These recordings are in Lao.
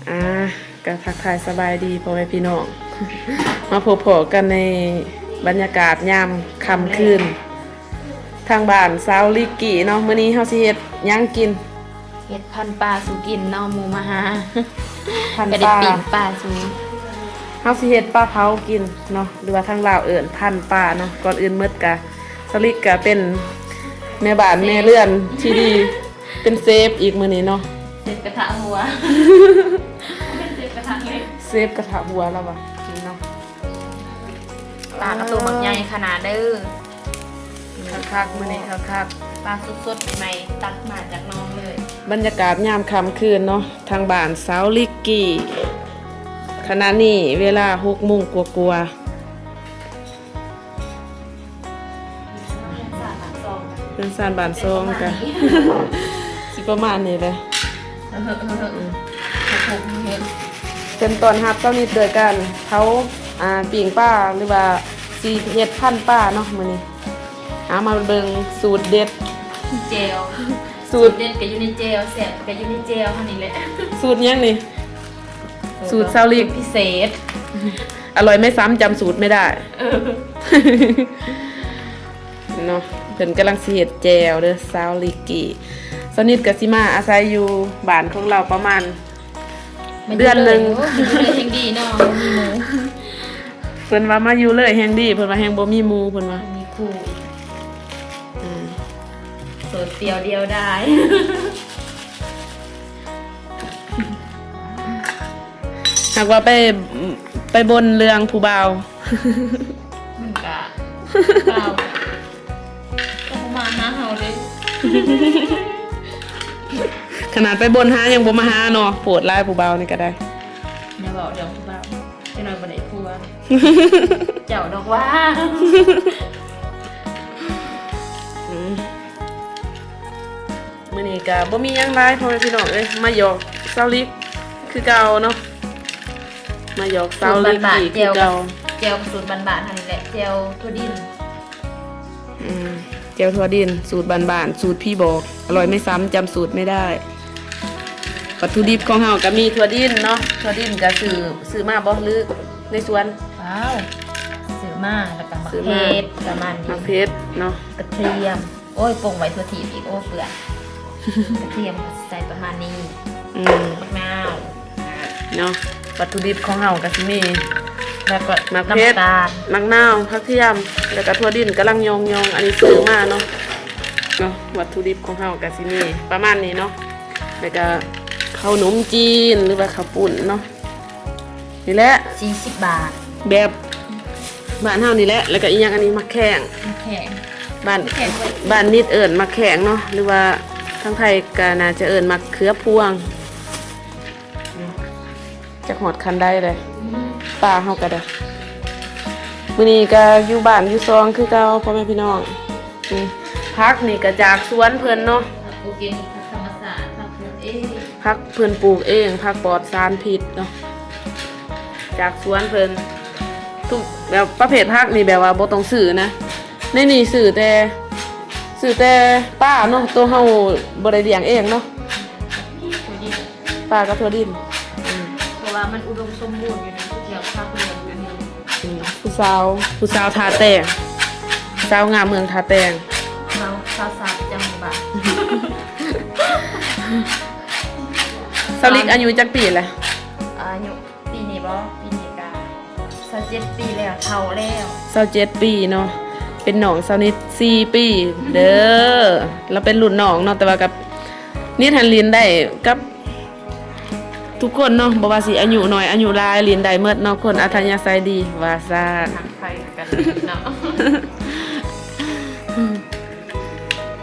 ອ່າ ກະທັກທາຍສະບາຍດີພໍ່ແມ່ພີ່ນ້ອງ ມາພົບພໍ້ກັນໃນບັນຍາກາດຍາມຄ່ຳຄືນ ທາງບ້ານສາວລິກກີ້ເນາະ. ມື້ນີ້ເຮົາຊິເຮັດຫຍັງກິນ? ເຮັດພັນປາສູ່ກິນເນາະ ໝູ່ມາຫາ ພັນປາ ກະໄດ້ປີ້ງປາສູ່. ເຮົາຊິເຮັດປາເຜົາກິນເນາະ ຫຼືວ່າທາງລາວເອີ້ນພັນປາເນາະ. ກ່ອນອື່ນໝົດກະ ສາວລິກກະເປັນແມ່ບ້ານແມ່ເຮືອນທີ່ດີ ເປັນເຊຟອີກມື້ນີ້ເນາະ ເຊຟກະທະຫົວ ເປັນເຊຟກະທະເຫຼັກ ເຊຟກະທະຫົວລະວ່າເນາະ. ປາກະໂຕບັກໃຫຍ່ຂະໜາດເດີ ຄັກໆ ມື້ນີ້ຄັກໆ ປາສົດໆ ໃໝ່ໆ ຕັດມາຈາກໜອງເລີຍ. ບັນຍາກາດຍາມຄ່ຳຄືນເນາະ ທາງບ້ານສາວລິກກີ້ ຂະນະນີ້ເວລາຫົກໂມງກວ່າໆ. ເຮືອນຊານບ້ານຊ່ອງກະ ເຮືອນຊານບ້ານຊ່ອງກະ ຊິປະມານນີ້ແຫຼະ ເພິ່ນຕ້ອນຮັບເຈົ້ານິດໂດຍການເຜົາ ອ່າ ປີ້ງປາ ຫຼືວ່າຊິເຮັດພັນປາເນາະມື້ນີ້. ເອົາມາເບິ່ງສູດເດັດ ແຈ່ວ ສູດເດັດກະຢູ່ໃນແຈ່ວ ແຊບກະຢູ່ໃນແຈ່ວເຮົານີ້ແຫຼະ. ສູດຫຍັງນີ້? ສູດສາວລິກ ສູດພິເສດ ອະຮ່ອຍໄມ່ຊ້ຳຈຳສູດໄມ່ໄດ້. ເອີ ເນາະ ເພິ່ນກຳລັງຊິເຮັດແຈ່ວເດີ ສາວລິກກີ້. ສາວນິດກະຊິມາອາໄສຢູ່ບ້ານຂອງລາວປະມານເດືອນໜຶ່ງ ມາຢູ່ເລີຍ ໂອ້ ມາຢູ່ເລີຍແຮງດີເນາະ ບໍ່ມີໝູ່. ເພິ່ນວ່າມາຢູ່ເລີຍແຮງດີ ເພິ່ນວ່າແຮງບໍ່ມີໝູ່ ເພິ່ນວ່າ ມີຄູ່ອີກ. ອືມ ໂສດປ່ຽວດຽວດາຍ. ຫາກວ່າໄປ ໄປບົນເລື່ອງຜູ້ບ່າວ ມັນກະ ຜູ້ບ່າວກະບໍ່ມາຫາເຮົາເດ້. ຂະໜາດໄປບົນຫາຍັງບໍ່ມາຫາເນາະ ໂພດຫຼາຍຜູ້ບ່າວນີ້ກະໄດ້. ຢ່າເວົ້າເລື່ອງຜູ້ບ່າວ ຈັກໜ້ອຍບໍ່ໄດ້ຜົວ ເຈົ້າດອກວ່າ. ອືມ ມື້ນີ້ກະບໍ່ມີຫຍັງຫຼາຍພໍ່ແມ່ພີ່ນ້ອງເອີຍ ມາຢອກສາວລິກຄືເກົ່າເນາະ ມາຢອກສາວລິກອີກຄືເກົ່າ. ແຈ່ວກະສູດບ້ານໆ ເຮົານີ້ແຫຼະ ແຈ່ວຖົ່ວດິນ. ອືມ ແຈ່ວຖົ່ວດິນສູດບ້ານໆ ສູດຜີບອກ ອະຮ່ອຍໄມ່ຊ້ຳຈຳສູດໄມ່ໄດ້. ວັດຖຸດິບຂອງເຮົາກະມີຖົ່ວດິນເນາະ ຖົ່ວດິນກະຊື້ ຊື້ມາບໍ່ ຫຼືໃນສວນ? ເປົ່າ ຊື້ມາ ແລ້ວກະໝາກເຜັດ ປະມານນີ້ ໝາກເຜັດເນາະ ກະທຽມ. ໂອ້ຍ ປົ່ງໄວ້ທົ່ວທີບອີກ ໂອ້ ເປື້ອນ. ກະທຽມກະຊິໃສ່ປະມານນີ້. ອືມ ໝາກນາວເນາະ ວັດຖຸດິບຂອງເຮົາກະຊິມີ ແລ້ວກະໝາກເຜັດ ນ້ຳຕານ ໝາກນາວ ຜັກທຽມ ແລ້ວກະຖົ່ວດິນກຳລັງຍອງໆ ອັນນີ້ຊື້ມາເນາະ ເນາະ. ວັດຖຸດິບຂອງເຮົາກະຊິມີປະມານນີ້ເນາະ ແລ້ວກະເຂົ້າໜົມຈີນ ຫຼືວ່າເຂົ້າປຸ້ນເນາະ. ນີ້ແຫຼະ ສີ່ສິບບາດ ແບບບ້ານເຮົານີ້ແຫຼະ. ແລ້ວກະອີ່ຫຍັງອັນນີ້ ໝາກແຂ້ງ ໝາກແຂ້ງ ບ້ານ ໝາກແຂ້ງ ບ້ານນິດເອີ້ນໝາກແຂ້ງເນາະ ຫຼືວ່າທາງໄທກະໜ້າຈະເອີ້ນໝາກເຂືອພວງ. ຈັກຮອດຂັ້ນໃດແລ້ວ ອືມ ປາເຮົາກະໄດ້. ມື້ນີ້ກະຢູ່ບ້ານຢູ່ຊ່ອງຄືເກົ່າ ພໍ່ແມ່ພີ່ນ້ອງ. ນີ້ ຜັກນີ້ກະຈາກສວນເພິ່ນເນາະ ຜັກອອກແກນິກ ຜັກທຳມະຊາດ ຜັກປູກເອງ ຜັກເພິ່ນປູກເອງ ຜັກປອດສານພິດເນາະ ຈາກສວນເພິ່ນ. ທຸກແບບປະເພດຜັກນີ້ແບບວ່າບໍ່ຕ້ອງຊື້ນະ ໃນນີ້ຊື້ແຕ່ ຊື້ແຕ່ປາເນາະ ໂຕເຮົາບໍ່ໄດ້ລ້ຽງເອງເນາະ ປາກັບຖົ່ວດິນ. ອືມ ເພາະວ່າມັນອຸດົມສົມບູນຢູ່ໃນທຸກຢ່າງ ຜັກເຫຼືອງອັນນີ້. ອືມ ຜູ້ສາວ ຜູ້ສາວທ່າແຕງ ສາວງາມເມືອງທ່າແຕງ ສາວ ສາວ ສາວປະຈຳໝູ່ບ້ານ. ສາວລິກອາຍຸຈັກປີແລ້ວ? ອາຍຸປີນີ້ບໍ? ປີນີ້ກະຊາວເຈັດປີແລ້ວ ເຖົ້າແລ້ວ ຊາວເຈັດປີເນາະ ເປັນນ້ອງສາວນິດສີ່ປີເດີ. ລາວເປັນລຸ້ນນ້ອງເນາະ ແຕ່ວ່າກັບ ນິດຫັ້ນຫຼິ້ນໄດ້ກັບ ທຸກຄົນເນາະ ບໍ່ວ່າຊິອາຍຸນ້ອຍອາຍຸຫຼາຍ ຫຼິ້ນໄດ້ໝົດເນາະ ຄົນອັດທະຍາໄສດີວ່າຊັ້ນ. ທັກທາຍກັນເນາະ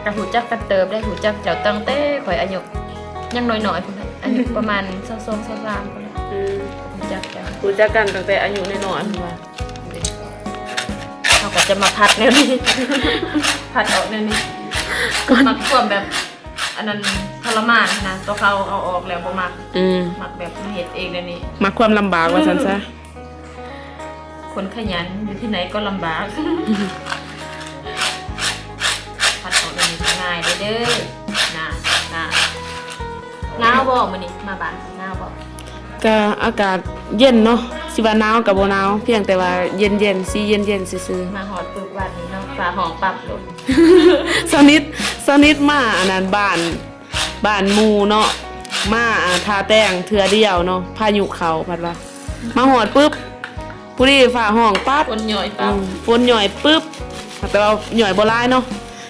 ກະຮູ້ຈັກກັນເຕີບໄດ້ ຮູ້ຈັກເຈົ້າຕັ້ງແຕ່ຂ້ອຍອາຍຸຍັງນ້ອຍໆພຸ້ນແຫຼະ ອາຍຸປະມານຊາວສອງ ຊາວສາມພຸ້ນແຫຼະ. ອືມ ຮູ້ຈັກເຈົ້າ ຮູ້ຈັກກັນຕັ້ງແຕ່ອາຍຸນ້ອຍໆພຸ້ນວ່າ. ເຮົາກະຈະມາພັດແນວນີ້ ພັດອອກແນວນີ້ ມັກຄວາມແບບ ອັນນັ້ນທໍລະມານຫັ້ນນະ ຕົວເຂົາເອົາອອກແລ້ວບໍ່ມັກ. ອືມ ມັກແບບມາເຮັດເອງແນວນີ້ ມັກຄວາມລຳບາກວ່າຊັ້ນຊະ. ຄົນຂະຫຍັນຢູ່ທີ່ໃດກໍລຳບາກ. ພັດອອກແນວນີ້ກະງ່າຍເດີ ໜາວ ໜາວ ໜາວບໍ່ມື້ນີ້ມາບ້ານ ໜາວບໍ່? ກະອາກາດເຢັນເນາະ ຊິວ່າໜາວກະບໍ່ໜາວ ພຽງແຕ່ວ່າເຢັນໆ ຊິເຢັນໆຊື່ໆ. ມາຮອດປຶບວັນນີ້ເນາະ ຟ້າຮ້ອງປັບໂລດ. ສາວນິດ ສາວນິດມາອັນນັ້ນ ບ້ານ ບ້ານໝູ່ເນາະ ມາ ອ່າ ທ່າແຕງເທື່ອດຽວເນາະ ພາຍຸເຂົ້າ ພັດວ່າ ມາຮອດປຶບ ພໍດີຟ້າຮ້ອງປັບ ຝົນຫຍ້ອຍປັບ ອືມ ຝົນຫຍ້ອຍປຶບ ແຕ່ວ່າຫຍ້ອຍບໍ່ຫຼາຍເນາະ.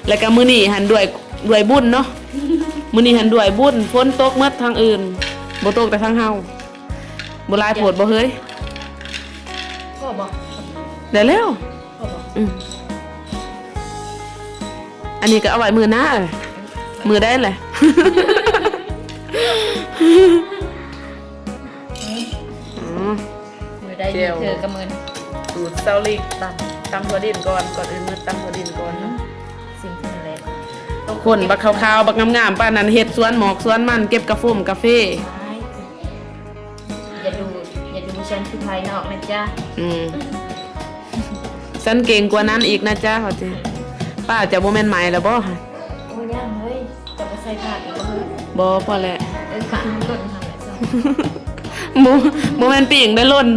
ແລ້ວກະມື້ນີ້ຫັ້ນດ້ວຍ ດ້ວຍບຸນເນາະ ມື້ນີ້ຫັ້ນດ້ວຍບຸນ ຝົນຕົກໝົດທາງອື່ນ ບໍ່ຕົກແຕ່ທາງເຮົາ ບໍ່ຫຼາຍໂພດບໍ່ເຮີ້ຍ? ພໍບໍ່? ໄດ້ແລ້ວ. ພໍບໍ່? ອືມ ອັນນີ້ກໍເອົາໄວ້ມື້ໜ້າ ມື້ໃດແຫຼະ? ອືມ ມື້ໃດ ແຈ່ວ ເທື່ອກະມື້ ສູດສາວລິກ ຕຳ ຕຳຖົ່ວດິນກ່ອນ ກ່ອນອື່ນໝົດຕຳຖົ່ວດິນກ່ອນເນາະ. ອືມ ສິ່ງທີ່ແລກ ຄົນບັກຂາວໆ ບັກງາມໆ ປານນັ້ນ ເຮັດສວນໝອກສວນມັນ ເກັບກາຟົງກາເຟ. ຢ່າດູ ຢ່າດູສັນຄືພາຍນອກນະຈ໊ະ. ອືມ ສັນເກັ່ງກວ່ານັ້ນອີກນະຈ໊ະ ວ່າຕິ. ປ້າເຈົ້າບໍ່ແມ່ນໃໝ່ແລ້ວບໍ່? ໂອ້ ຍັງເຮີ້ຍ ຈະບໍ່ໃສ່ຜ້າອີກບໍ່ເຮີ້ຍ? ບໍ່ ພໍແລ້ວ. ເອີ ຂ້າງມັນຫຼົ່ນຫັ້ນແຫຼະ. ບໍ່ ບໍ່ແມ່ນປີ້ງໄດ້ຫຼົ່ນ.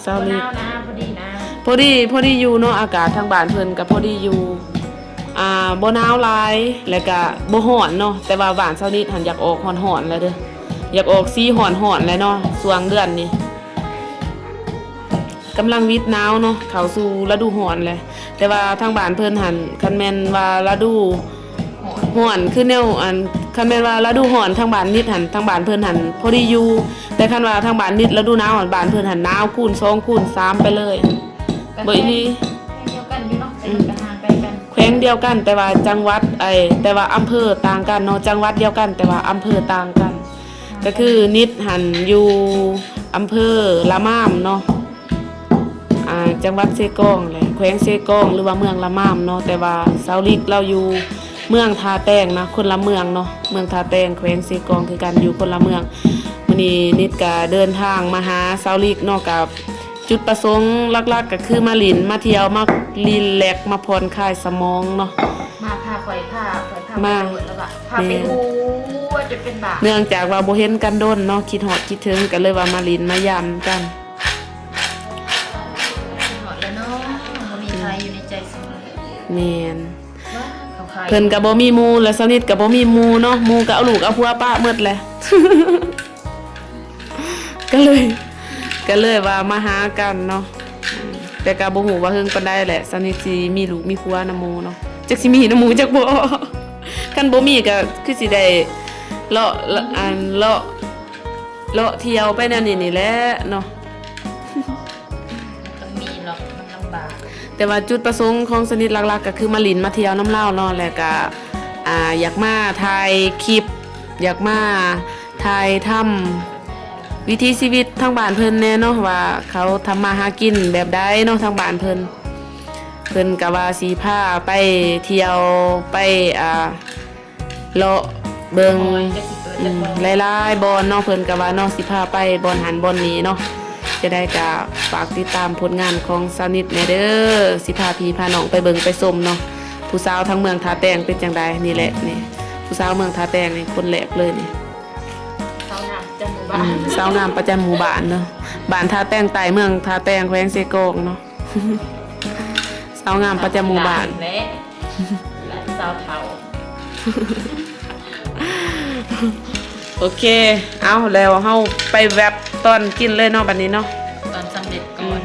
ຊາວລິກ ບໍ່ໜາວນະ ພໍດີນະ ພໍດີ ພໍດີຢູ່ເນາະ ອາກາດທາງບ້ານເພິ່ນກໍພໍດີຢູ່ ອ່າ ບໍ່ໜາວຫຼາຍ ແລ້ວກະບໍ່ຮ້ອນເນາະ ແຕ່ວ່າບ້ານຊາວນິດຫັ້ນຢາກອອກຮ້ອນໆ ແລ້ວເດີ້ ຢາກອອກສີຮ້ອນໆ ແລ້ວເນາະ ຊ່ວງເດືອນນີ້ ກຳລັງວິດໜາວເນາະ ເຂົ້າສູ່ລະດູຮ້ອນແລ້ວ ແຕ່ວ່າທາງບ້ານເພິ່ນຫັ້ນ ຄັນແມ່ນວ່າລະດູ ຮ້ອນ ຄືແນວ ອັນ ຄັນແມ່ນວ່າລະດູຮ້ອນທາງບ້ານນິດຫັ້ນ ທາງບ້ານເພິ່ນຫັ້ນພໍດີຢູ່ ແຕ່ຄັນວ່າທາງບ້ານນິດລະດູໜາວຫັ້ນ ບ້ານເພິ່ນຫັ້ນໜາວຄູນສອງຄູນສາມໄປເລີຍ. ບໍ່ອີ່ຫຼີ ແຂວງດຽວກັນຢູ່ເນາະ ແຕ່ມັນກໍຫ່າງໄກກັນ ແຂວງດຽວກັນ ແຕ່ວ່າຈັງຫວັດ ໄອ້ ແຕ່ວ່າອຳເພີຕ່າງກັນເນາະ ຈັງຫວັດດຽວກັນ ແຕ່ວ່າອຳເພີຕ່າງກັນ ກໍຄືນິດຫັ້ນຢູ່ອຳເພີລະມາມເນາະ ອ່າ ຈັງຫວັດເຊກອງແຫຼະ ແຂວງເຊກອງ ຫຼືວ່າເມືອງລະມາມເນາະ ແຕ່ວ່າຊາວລິກລາວຢູ່ເມືອງທ່າແຕງນະ ຄົນລະເມືອງເນາະ ເມືອງທ່າແຕງ ແຂວງເຊກອງຄືກັນ ຢູ່ຄົນລະເມືອງ. ມື້ນີ້ນິດກະເດີນທາງມາຫາຊາວລິກເນາະ ກະຈຸດປະສົງຫຼັກໆ ກະຄືມາຫຼິ້ນ ມາທ່ຽວ ມາຣີແລັກ ມາຜ່ອນຄາຍສະໝອງເນາະ ມາພາຂ້ອຍ ພາຂ້ອຍ ພາໄປ ມາ ໂດດແລ້ວວ່າ ພາໄປ ແມ່ນ ຮູ້ວ່າຈະເປັນບາບ ເນື່ອງຈາກວ່າບໍ່ເຫັນກັນດົນເນາະ ຄິດຮອດຄິດເຖິງ ກໍເລີຍວ່າມາຫຼິ້ນມາຢາມກັນ. ຮອດແລ້ວເນາະ ບໍ່ມີໃຜຢູ່ໃນໃຈສະເໝີ. ແມ່ນ ເພິ່ນກໍບໍ່ມີໝູ່ ແລະ ຊາວນິດກໍບໍ່ມີໝູ່ເນາະ ໝູ່ກໍເອົາລູກເອົາຜົວປະໝົດແຫຼະ ກໍເລີຍ ກໍເລີຍວ່າມາຫາກັນເນາະ ແຕ່ກໍບໍ່ຮູ້ວ່າເຫິງປານໃດແຫຼະ ຊາວນິດຊິມີລູກມີຜົວນຳໝູ່ເນາະ ຈັກຊິມີນຳໝູ່ຈັກບໍ່ ຄັນບໍ່ມີກໍຄືຊິໄດ້ເລາະ ອັນ ເລາະ ເລາະທ່ຽວໄປແນວນີ້ນີ້ແຫຼະເນາະ. ຕ້ອງມີເນາະ ມັນລຳບາກ ແຕ່ວ່າຈຸດປະສົງຂອງຊາວນິດຫຼັກໆ ກໍຄືມາຫຼິ້ນມາທ່ຽວນຳລາວເນາະ ແລ້ວກໍ ອ່າ ຢາກມາຖ່າຍຄລິບ ຢາກມາຖ່າຍທຳວິຖີຊີວິດທາງບ້ານເພິ່ນແດ່ເນາະ ວ່າເຂົາທຳມາຫາກິນແບບໃດເນາະ ທາງບ້ານເພິ່ນ ເພິ່ນກໍວ່າຊິພາໄປທ່ຽວ ໄປ ອ່າ ເລາະເບິ່ງ ອືມ ຫຼາຍໆບ່ອນເນາະ ເພິ່ນກໍວ່າເນາະ ຊິພາໄປບ່ອນຫັ້ນບ່ອນນີ້ເນາະ ຈະໄດ້ກໍຝາກຕິດຕາມຜົນງານຂອງຊາວນິດແດ່ເດີ້ ຊິພາພີ່ພານ້ອງໄປເບິ່ງໄປຊົມເນາະ ຜູ້ສາວທາງເມືອງທ່າແຕງເປັນຈັ່ງໃດ ນີ້ແຫຼະ ນີ້ ຜູ້ສາວເມືອງທ່າແຕງນີ້ ຄົນແລກເລີຍນີ້ ສາວງາມປະຈຳໝູ່ບ້ານ ອືມ ສາວງາມປະຈຳໝູ່ບ້ານເນາະ ບ້ານທ່າແຕງໃຕ້ ເມືອງທ່າແຕງ ແຂວງເຊກອງເນາະ. ສາວງາມປະຈຳໝູ່ບ້ານ ແລະ ສາວເຖົ້າ ໂອເຄ ເອົາ ແລ້ວເຮົາໄປແວັບຕອນກິນເລີຍເນາະ ບັດນີ້ເນາະ ຕອນສຳເລັດກ່ອນ ອືມ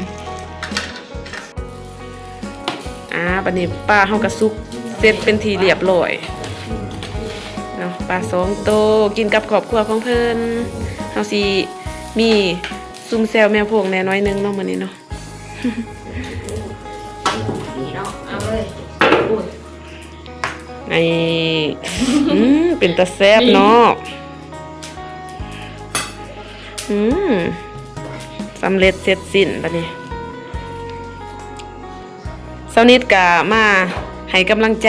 ອ່າ ບັດນີ້ປາເຮົາກໍສຸກເສັດເປັນທີ່ລຽບລ້ອຍເນາະ ປາສອງໂຕ ກິນກັບຄອບຄົວຂອງເພິ່ນ ເຮົາຊິມີຊຸມແຊວແມວໂພງແດ່ໜ້ອຍໜຶ່ງເນາະ ມື້ນີ້ເນາະ. ນີ້ເນາະ ເອົາເລີຍ ອຸ້ຍ ນີ້ ອືມ ເປັນຕາແຊບເນາະ ອືມ ສຳເລັດເສັດສິ້ນບັດນີ້ ຊາວນິດກະມາໃຫ້ກຳລັງໃຈ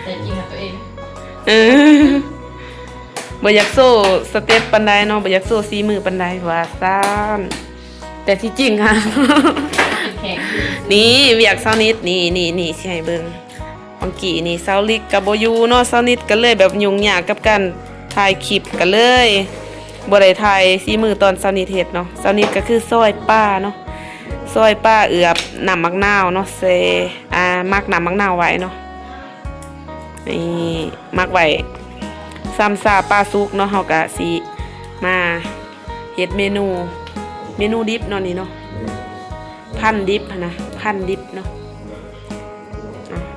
ໃຈຈິງຫາຕົວເອງ ເອີ ບໍ່ຢາກໂຊສະເຕັບປານໃດເນາະ ບໍ່ຢາກໂຊສີມືປານໃດວ່າຊັ້ນ. ແຕ່ທີ່ຈິງຫັ້ນ ແຂງ ນີ້ວຽກຊາວນິດ ນີ້ ນີ້ ນີ້ ຊິໃຫ້ເບິ່ງ ບາງກີ້ນີ້ສາວລິກກໍບໍ່ຢູ່ເນາະ ສາວນິດກໍເລີຍແບບຫຍຸ້ງຍາກກັບການຖ່າຍຄລິບ ກໍເລີຍບໍ່ໄດ້ຖ່າຍສີມືຕອນສາວນິດເຮັດເນາະ. ສາວນິດກໍຄືຊອຍປາເນາະ ຊອຍປາເອືອບນ້ຳໝາກນາວເນາະ ໃສ່ ອ່າ ໝັກນ້ຳໝາກນາວໄວ້ເນາະ ນີ້ ໝັກໄວ້ຊ່ຳຊາປາສຸກເນາະ. ເຮົາກໍຊິມາເຮັດເມນູ ເມນູດິບເນາະນີ້ເນາະ ພັນດິບຫັ້ນນະ ພັນດິບເນາະ. ອ່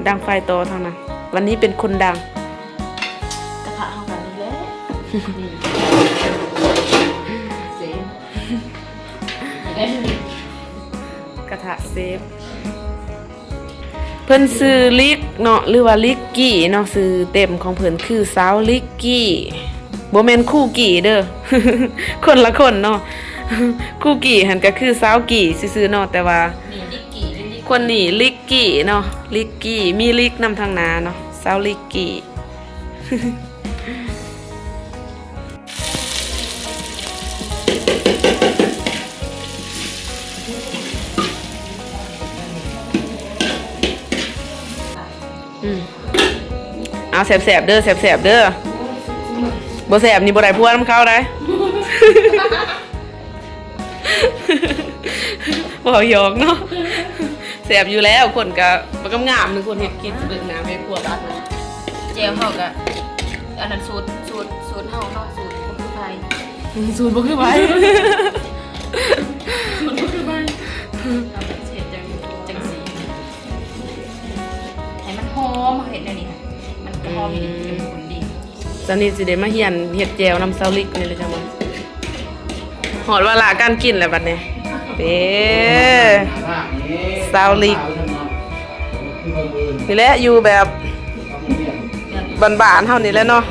ະ ດັງໄຟຕໍ່ທາງນັ້ນ ວັນນີ້ເປັນຄົນດັງ ກະທະເຮົາກັນນີ້ແຫຼະ ນີ້ ເຊຟ ກະທະເຊຟ ເພິ່ນຊື່ລິກເນາະ ຫຼືວ່າລິກກີ້ເນາະ ຊື່ເຕັມຂອງເພິ່ນຄືສາວລິກກີ້ ບໍ່ແມ່ນຄູກີ້ເດີ ຄົນລະຄົນເນາະ. ຄູກີ້ຫັ້ນກໍຄືສາວກີ້ຊື່ໆເນາະ ແຕ່ວ່າ ນີ້ລິກກີ້ ນີ້ລິກ ຄົນນີ້ລິກກີ້ເນາະ ລິກກີ້ ມີລິກນຳທາງໜ້າເນາະ ສາວລິກກີ້. ອືມ ເອົາແຊບໆເດີ ແຊບໆເດີ ບໍ່ແຊບນີ້ບໍ່ໄດ້ຜົວນຳເຂົາໄດ໋. ເວົ້າຫຍອກເນາະ ແຊບຢູ່ແລ້ວ ຄົນກະບັກງາມໆ ໜຶ່ງຄົນເຮັດກິນ ເບິ່ງໜ້າແມ່ຄົວບາດນີ້ ແຈ່ວເຮົາກະ ອັນນັ້ນສູດ ສູດ ສູດເຮົາເນາະ ສູດບໍ່ຄືໃຜ ສູດບໍ່ຄືໃຜ ສູດບໍ່ຄືໃຜ ເຮົາເຮັດຈັ່ງ ຈັ່ງຊີ້ ໃຫ້ມັນຫອມ ເຮົາເຮັດແນວນີ້ ມັນກະຫອມດີ ອືມ ເຂັ້ມຂຸ້ນດີ. ສາວນິດຊິໄດ້ມາຮຽນເຮັດແຈ່ວນຳສາວລິກນີ້ແຫຼະຈ້າ ມື້ນີ້ຮອດວາລະການກິນແລ້ວບັດນີ້ ເດ້ ສາວລິກ ນີ້ແຫຼະ ຢູ່ແບບບ້ານໆເຮົານີ້ແຫຼະເນາະ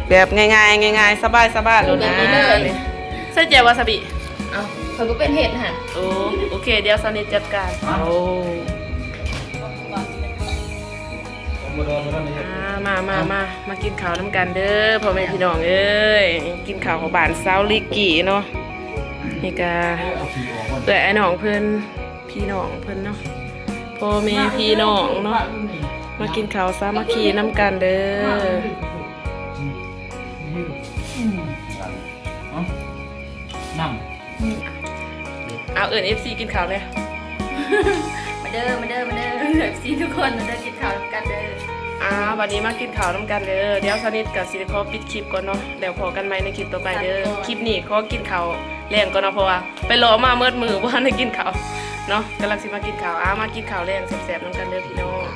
ແບບງ່າຍໆ ງ່າຍໆ ສະບາຍໆ ໂລດນະ ແບບນີ້ເລີຍ ໃສ່ແຈ່ວວາຊາບິ ເອົ້າ ຂ້ອຍບໍ່ເປັນເຮັດຫັ້ນ ໂອ້ ໂອເຄ ດຽວສາວນິດຈັດການ ໂອ້ ອ່າ ມາ ມາ ມາ ມາກິນເຂົ້ານຳກັນເດີ ພໍ່ແມ່ພີ່ນ້ອງເອີຍ ກິນເຂົ້າຂອງບ້ານສາວລິກກີ້ເນາະ ນີ້ກະເອື້ອຍອ້າຍນ້ອງເພິ່ນ ພີ່ນ້ອງເພິ່ນເນາະ ພໍ່ແມ່ພີ່ນ້ອງເນາະ ມາກິນເຂົ້າສາມັກຄີນຳກັນເດີ ອືມ ນຳ ເອົາ ເອີ້ນເອັຟຊີກິນເຂົ້າແດ່ ມາເດີ ມາເດີ ມາເດີ ເອັຟຊີທຸກຄົນ ມາເດີກິນເຂົ້ານຳກັນເດີ ອ່າ ບັດນີ້ມາກິນເຂົ້ານຳກັນເດີ ດຽວສາວນິດກໍຊິໄດ້ຂໍປິດຄລິບກ່ອນເນາະ ແລ້ວພໍ້ກັນໃໝ່ໃນຄລິບຕໍ່ໄປເດີ ຄລິບນີ້ຂໍກິນເຂົ້າແລງກ່ອນເນາະ ເພາະວ່າໄປເລາະມາໝົດມື້ ບໍ່ທັນໄດ້ກິນເຂົ້າເນາະ ກຳລັງຊິມາກິນເຂົ້າ ອ່າ ມາກິນເຂົ້າແລງແຊບໆນຳກັນເດີພີ່ນ້ອງ.